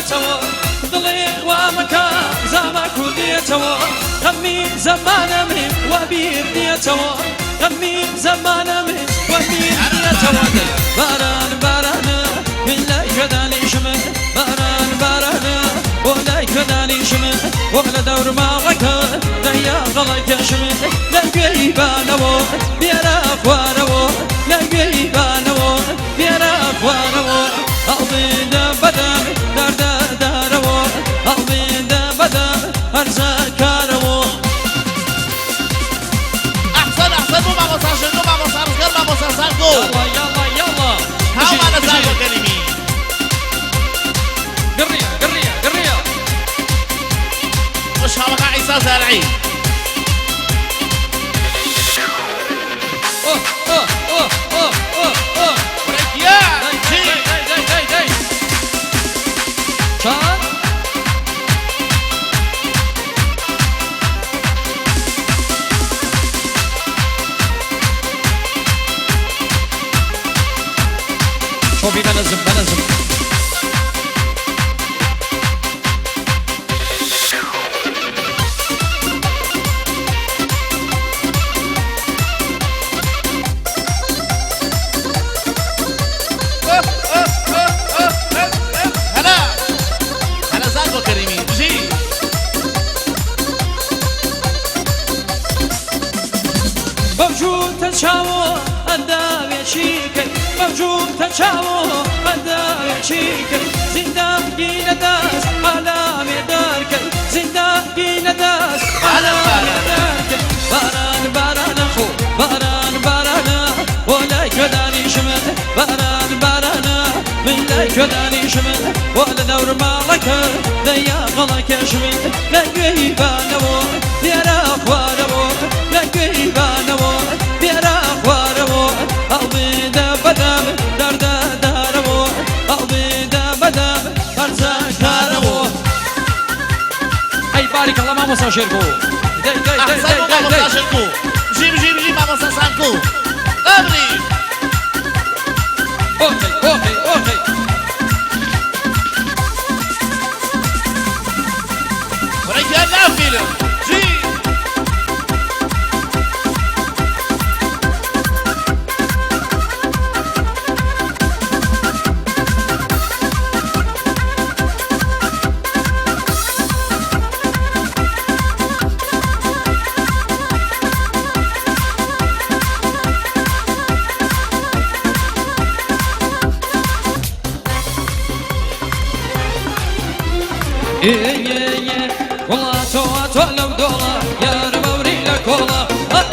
کوردیەتەوە دڵێ وا مەکە زاما کوردیەتەوە غەمی زەمانەمێ وا بیر نیەتەوە غەمی زەمانەمێ وا بیر نیەتەوە دەی باران بارانە من لای کوێ دانیشم باران بارانە بۆ لای کوێ دانیشم بۆ لە دەور ماڵەکە دەیا غەڵەکەشم لە گوێی بانەوە بێرە خوارەوە لە گوێی بانەوە بێرە خوارەوە هەڵبیدە بەدەم دەردە دارەوە هەڵبیدە بەدەم هەرزەکارەوە. احسن احسن بۆ مامۆستا شێرکۆ مامۆستا ڕزگار مامۆستا زانکۆ یاڵا یاڵا یاڵا بژی هاوانە بژی زانکۆ کەریمی گڕیە گڕیە گڕیە. بۆ شاوەکە عیسا زارعی ئۆه ئۆه ئۆه ئۆه ئۆه ئۆه ڕێکیا دەی چی دەی دەی دەی دەی دەی چار چۆپی بەنەزم بەنەزم. هەلا هەلا زانکۆ کەریمی بژی بەوجوتە چاوۆ ئەنداوێکی کەی بەوجوتە چاوۆ ئەنداوێکی کەی زیندانگی لەدەست ئالامێ دەرکەی زیندانگی لەدەست هەلا ئالامێ باران دەرکەی باران بارانە خۆ باران بارانە بۆ لای کوێ دانیشم باران بارانە من لای کوێ دانیشم بۆ لە دەور ماڵەکە دەیا غەڵەکەشم لە گوێی بانەوە لێرە خوارەوە لە گوێی بانەوە لێرە خوارەوە هەڵبیدە بەدەم دەردە دارەوە هەڵبیدە بەدەم هەرزەکارەوە. ئەی باریکەڵە مامۆستا شێرکۆ دەی دەی دەی احسن دەی بۆ دەی مامۆستا دەی شێرکۆ بژی بژی بژی مامۆستا زانکۆ ئەمری ئۆخی ئۆخی ئۆخی. ڕێکیا نافیلم جی وڵا تۆ تۆ لەو دۆڵە یارە بەوری لە کۆڵە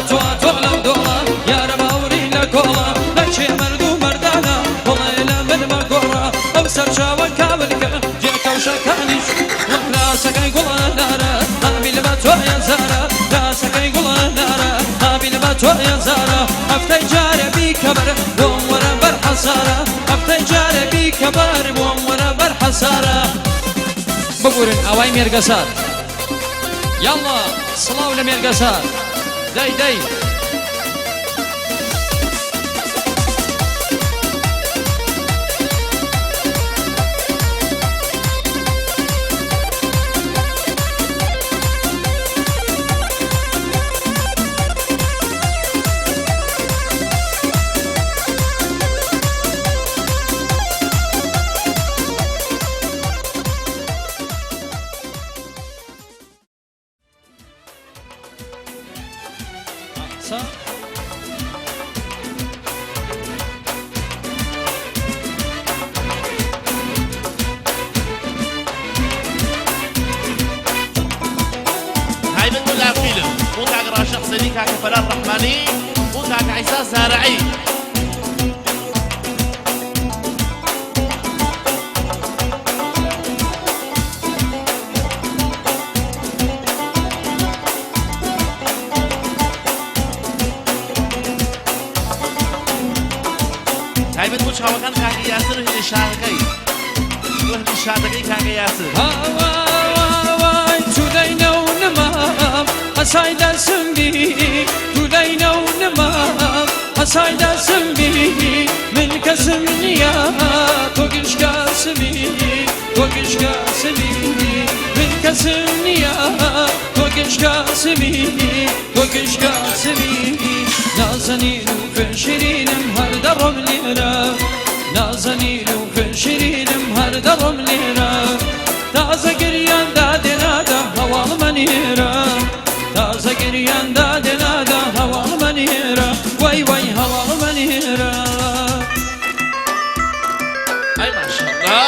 تۆ تۆ لەو دۆڵە یارە بەوری لە کۆڵە لەچێ مەرد و مەردانە بڵێ لە من مەگۆڕە ئەو سەرچاوە کاولکە جێکەوشەکانیش وەک لاسەکەی گوڵە نارە ئابی لە بە تۆیە زارە لاسەکەی گوڵە نارە ئابی لە بە تۆیە زارە هەفتەی جارێ بیکەبەر بۆم وەرە بەر حەسارە هەفتەی جارێ بیکەبەر بۆم وەرە بەر حەسارە. ببورن ئاوای مێرگەسار یاڵڵا سڵاو لە مێرگەسار دەی دەی. تایبەت بۆ لافیلم بۆ کاک ڕاشق سەری کاکە فەرار ڕەحمانی بۆ کاک عیسا زارعی. تایبەت بۆ چاوەکان کاکە یاسر و هێلی شارەکەی بۆ هێلی شارەکەی کاکە یاسر. هاوای تودەینە و نمام ئەسای دەسم بی تودەینە و نمام ئەسای دەسم بی من کەسم نییە تۆ گشت کەسمی تۆ تۆ گشت کاسبی، من کەسم نییە تۆ گشت کاسبی، تۆ گشت کاسبی. نازەنین و خوێن شیرینم هەر دەڕۆم لێرە، نازەنین و خوێن شیرینم هەر دەڕۆم لێرە. تازە گریان دادێ نادا هەواڵمە نێرە، تازە گریان دادێ نادا هەواڵمە نێرە، وای وای هەواڵمە نێرە. ئەی ماشەڵڵا.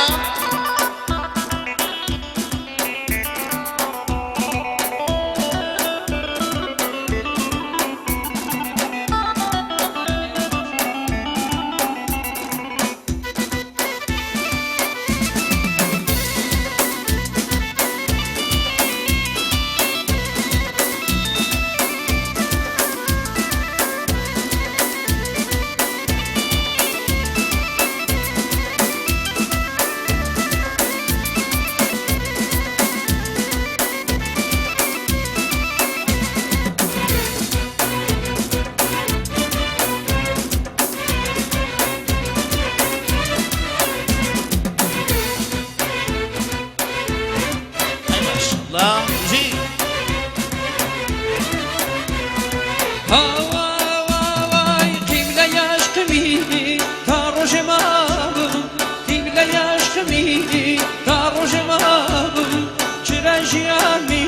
ئەی ماشەڵڵا بژی. هاوای قیم لە یاشقمی تا ڕۆژێ مابم، قیم لە یاشقمی تا ڕۆژێ مابم، چرا ژیانمی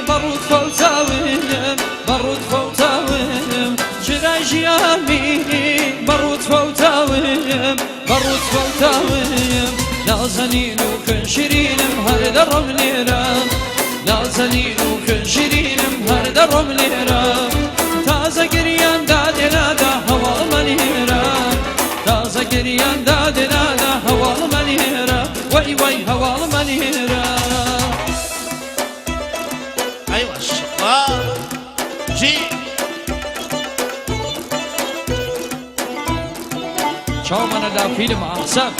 بەڕووت فەوتاوم، بەڕووت فەوتاوم، چرا ژیانمی بەڕووت فەوتاوم، بەڕووت فەوتاوم. نازەنین و خوێن شیرینم هەر دەڕۆم لێرە، نازەنین و خوێن شیرینم هەر دەڕۆم لێرە. تازە گریان دادێ نادا هەواڵمە لێرە، تازە گریان دادێ نادا هەواڵمە لێرە، وەی وەی هەواڵمە لێرە. ئەی ماشەڵڵا بژی. چاومانە لە فیلم ئەحسەن.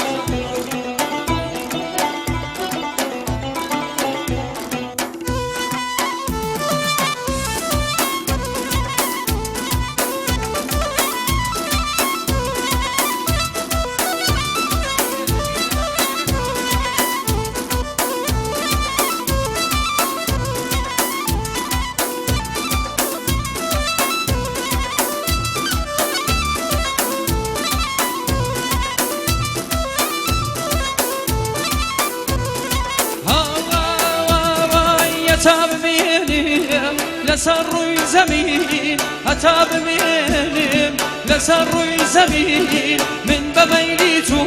هەتا بمێنم لەسەر ڕووی زەمین، هەتا بمێنم لەسەر ڕووی زەمین، من بە مەیلی تۆ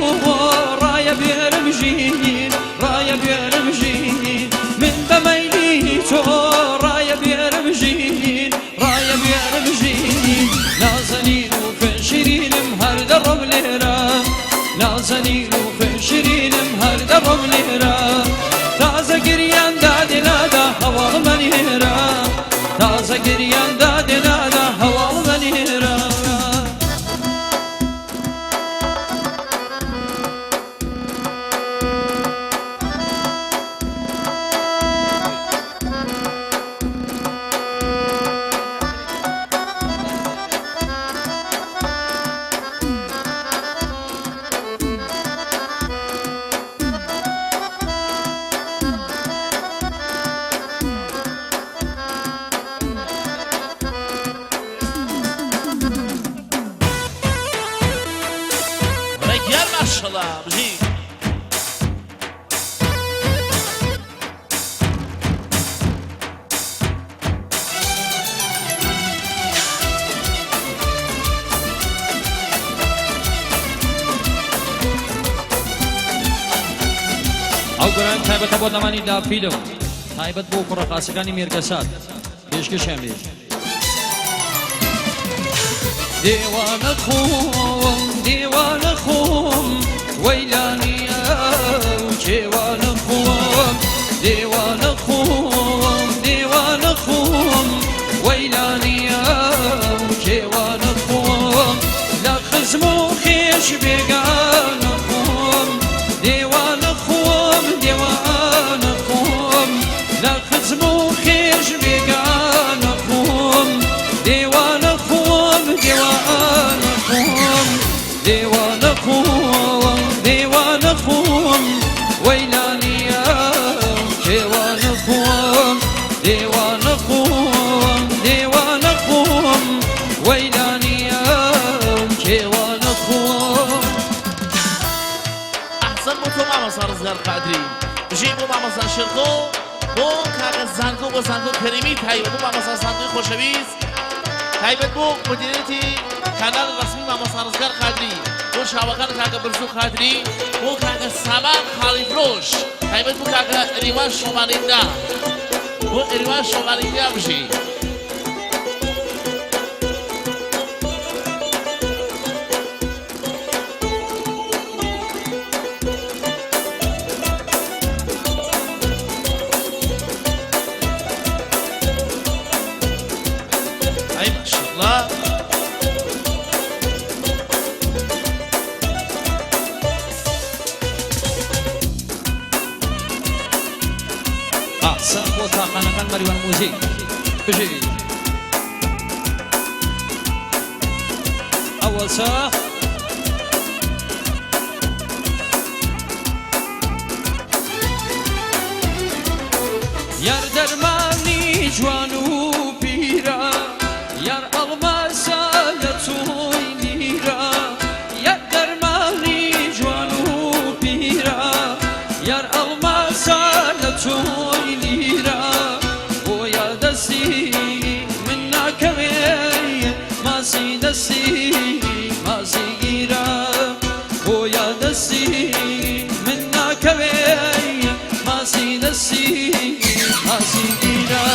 ڕایە بێرم ژین، ڕایە بێرم ژین، من بە مەیلی تۆ ڕایە بێرم ژین، ڕایە بێرم ژین. نازەنین و خوێن شیرینم هەر دەڕۆم لێرە، نازەنین و خوێن شیرینم هەر دەڕۆم لێرە. تازە گریان دادێ نادا هەواڵمە لێرە، تازە گریان دادێ نادا هەواڵمە لێرە. وەڵای گیان ماشەڵڵا بژی. ئەو گۆرانی تایبەتە بۆ نەمانی لا فیلم تایبەت بۆ کوڕە خاسەکانی مێرگەسات پێشکەشیان لێ. دێوانە خۆم دێوانە خۆم وەیلانی ئەو کێوانە خۆم، دێوانە خۆم دێوانە خۆم وەیلانی ئەو کێوانە خۆم، لە خزم و خێش بێگانە خۆم، دێوانە خۆم دێوانە خۆم، لە خزم و خێش بێگانە خۆم، دێوانە خۆم دێوانە خۆم، دێوانە خۆم دێوانە خۆم وەیلانی مامۆستا ڕزگار قادری بژی بۆ مامۆستا شێرکۆ بۆ کاکە زانکۆ بۆ زانکۆ کەریمی تایبەت بۆ مامۆستا زانکۆی خۆشەویست تایبەت بۆ مدیرێتی کاناڵی ڕەسمی مامۆستا ڕزگار قادری بۆ چاوەکان کاکە برزو قادری بۆ کاکە سامان خاڵی فرۆش تایبەت بۆ کاکە ئەریوان شۆمانیندا بۆ ئەریوان شۆمانیندا بژی. ئەی ماشاءاللە. ئاسان بۆ تاقانەکان مەریوان موزیک بژی ئەوەسا یار دەرمانی جوان و پیرە یار ئەڵماسە لە چۆی نیرە یار دەرمانی جوان و پیرە یار ئەڵماسە لە چۆی نیرە بۆیە دەستی من ناکەوێ ماسی دەستی ماسی گیرە بۆیە دەستی من ناکەوێ ماسی دەستی ماسی گیرە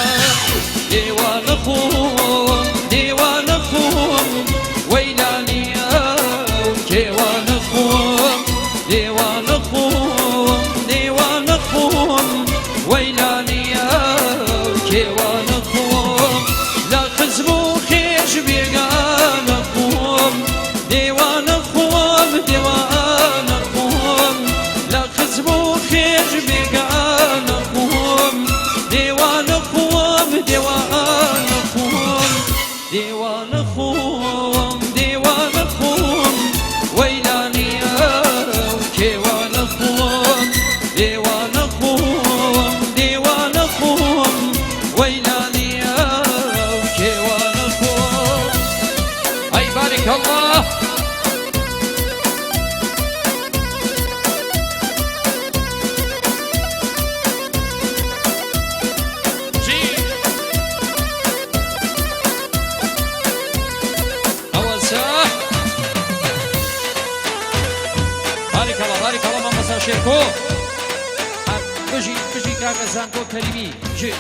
دێوانە خۆم دێوانە خۆم وەیلانیە کێوانە خۆم دێوانە خۆم دێوانە خۆم وەیلانیە کێوانە خۆم لە خزم و خێش بێگانە خۆم دێوانە خۆم دێوانە خۆم لە خزم و خێش بێگانە خۆم دێوانە خۆم دێوانە خۆم دێوانە خۆم دێوانە خۆم وەیلانیە کێوانە خۆم دێوانە خۆم دێوانە خۆم وەیلانیە کێوانە خۆم ئەی بارک الله. بژی. ئەوەسا بارک الله بارک الله مامۆستا شێرکۆ بژی بژی کاکە زانکۆ کەریمی بژی.